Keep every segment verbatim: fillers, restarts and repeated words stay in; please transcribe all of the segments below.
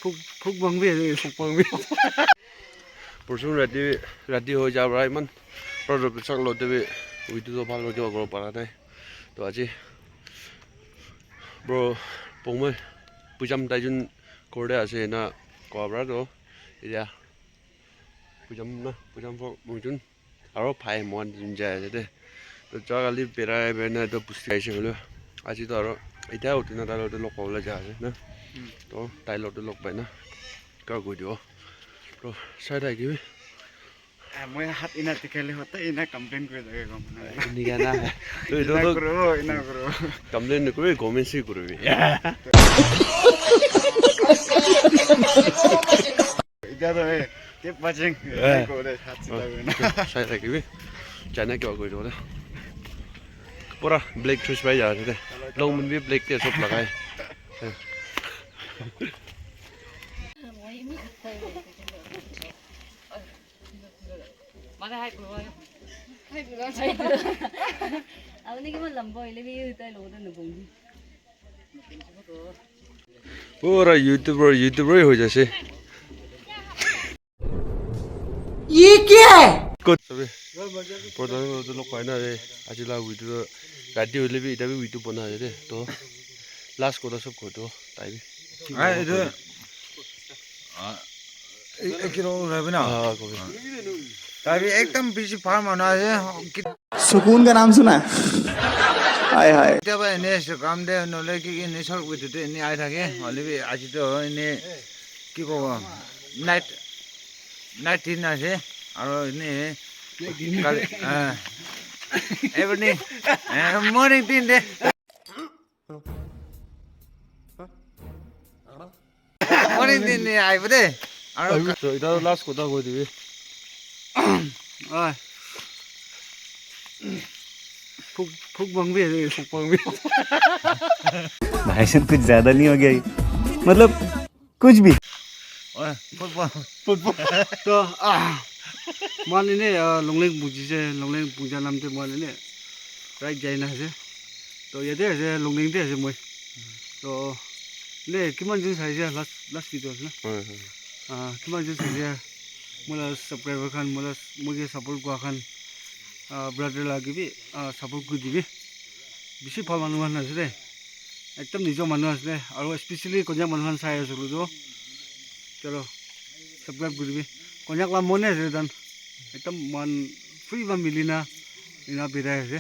Phuk bang bi ase. Phuk bang bi. Porsu rati, rati hoi ja pra iman. Pro rok sak lo te bi. Video to bhal kori kora para nai. To aji. Bro, pongmai. Pujam tajun kore ase na. Ko abra to. Iya. Pujam na. Pujam for mujun. Aro phai mohan jun jai ase de. To jaga li berai berai na to pusti aise hoile. Aji to aro etia uthi na tai logote log pabole jai ase na. To tai logote log pai na. Ka koi dibo. To sai thaki bi. Ah, moi hat ina tikhaile hote ina complain kuri thake gom na. Enika na. To etu Ina to kuro, ina kuro. Complain nokuribi, comment se kuribi. Etia to, eh, keep watching. Eh. Like kore, hat sida kore na. Sai thakibi. China kiba koi dibo de. Pura black choice pai ja ase de. Long mun bi black te sob lagai. Apuni kiman lamba hoile bi tai logote nabongi. Pura YouTuber, YouTuber hoi jaise. Ye kya hai? Kot sabi. Pura dami logote log pai na re. Aji la video rati hoile bi eta bi video bana ase de. To last kotha sob koi dibo tai bi. Ah, etu, ah, ek, ek kilo rabi na. Ah, kobi. Tabi ekdam bishi bhal manu ase. Sukun ka naam suna? Hai, hai. Ketia ba ene Instagram te nohole ki ki ene short video te ene ahi thake. Hoile bi aji to ene ki kobo, night, night din ase. Aro ene kali, ah, evening, eh, morning din de. Morning din ni aibo de. Aro so, eta last kotha koi dibi. Oi. Phuk, phuk bang bi ase, phuk bang bi. भाई साहब, कुछ ज्यादा नहीं हो गया ये? मतलब, कुछ भी। Oi, phuk bang. Phuk bang. To, ah. Mohan ene, ah, Longleng buji se, Longleng buja nam te mohan ene. Right jai na ase. To yate ase, Longleng te ase moi. To, ne, kiman jun saise last, last video ase na? Hoi, hoi. Ah, kiman jun saise, moi la subscriber khan, moi la, moi ke support kura khan, ah, brother la ke bi, ah, support kuri dibi. Bishi bhal manu khan ase de. Ekdam nijor manu ase de. Aro especially Konyak manu khan sai ase koile toh, chalo, subscribe kuri dibi. Konyak la mon ase dan. Ekdam mohan free para mili na ena birai ase.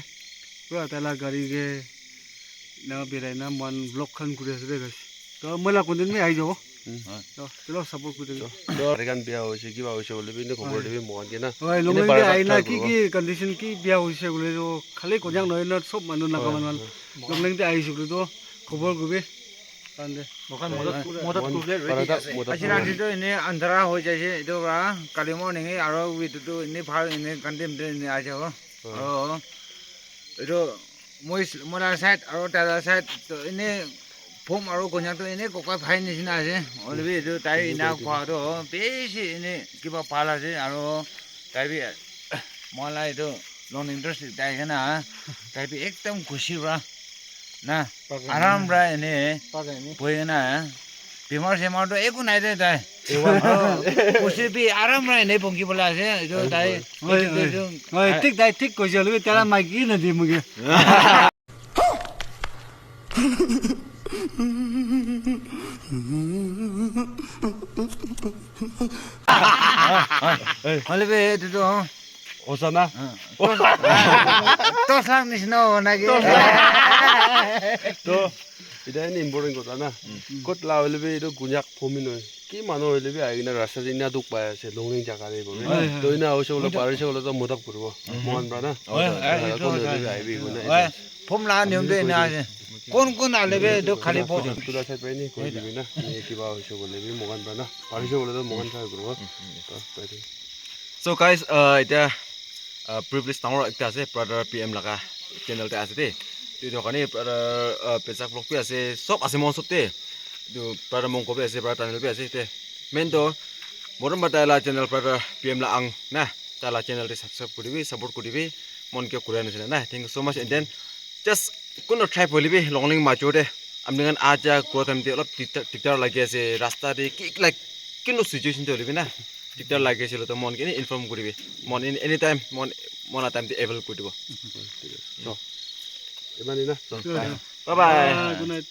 Pura tai la gari ke ena birai na mohan vlog khan kuri ase de guys. To moi la content bi ahi jabo. Hmm. To chalo support kuri dibi. To gari khan biya hoise, kiba hoise hoile bi etu khobor dibi mohan ke na. Hoi, Longleng te ahi na ki ki condition ki biya hoise koile toh khali Konyak nohoi na sob manu Naga manu khan. Longleng te ahise koile toh khobor kuribi. Moikhan modot, modot kuribole ready ase. Aji rati toh ene andhara hoi jaise, etu para kali morning he aro etu toh ene bhal ene kandem de ene ahi jabo. Aro etu moi, moi la side aro tai la side toh ene Phom aro Konyak toh ene koka bhai nishina ase. Hoile bi etu tai ena koa toh bishi ene kiba bhal ase aro tai bi moila etu long interest tai kena tai bi ekdam khushi para na aram para ene bohi kena bimar simar toh eku nai de tai. Aro khushi bi aram para ene bhungi bola ase. Etu tai Hoi, hoi. Hoi, thik tai thik koise, hoilebi tai la maiki na di muke. Hoilebi etu toh Osana. Tos, tos lak nishina hobo naki? To, etu ene important kotha na. Kot la hoilebi etu Konyak Phom in hoi. Ki manu hoile bi ahi kena rasta te ena dukh pai ase, Longleng jaga te kobi. Hoi, hoi. To ena hoise koile, parise koile to modot kuribo. Mohan pra na. Hoi, hoi, hoi, etu hoise, hoise. Hoi. Phom la niyom tu ena ase. Kon kon ahile bi etu khali phom. Etu la side para ena koi dibi na. Ene kiba hoise koile bi mohan pra na. Parise koile to mohan try kuribo. To, pai de. So guys, uh, etia, uh, privilege dangor ekta ase, brother P M laga channel te ase de. Etu karne brother, uh, Pesak vlog bi ase, sob ase mon sob de. Etu brother Mongko bi ase, brother Daniel bi ase de. Main toh, morom ba tai la channel brother P M la ang na, tai la channel te subscribe kuribi, support kuribi, mon ke kuria nisina na. Thank you so much and then just kuno tribe hoile bi Longleng major te Apni khan aja kura time te olop diktar, diktar lagi ase, rasta te ki, like, kino situation te hoile bi na, diktar lagi ase le to mon kene inform kuribi. Mon in anytime, mon, mon la time te avail kuri dibo. So, imani na. So, bye. Bye bye. Ah, good night.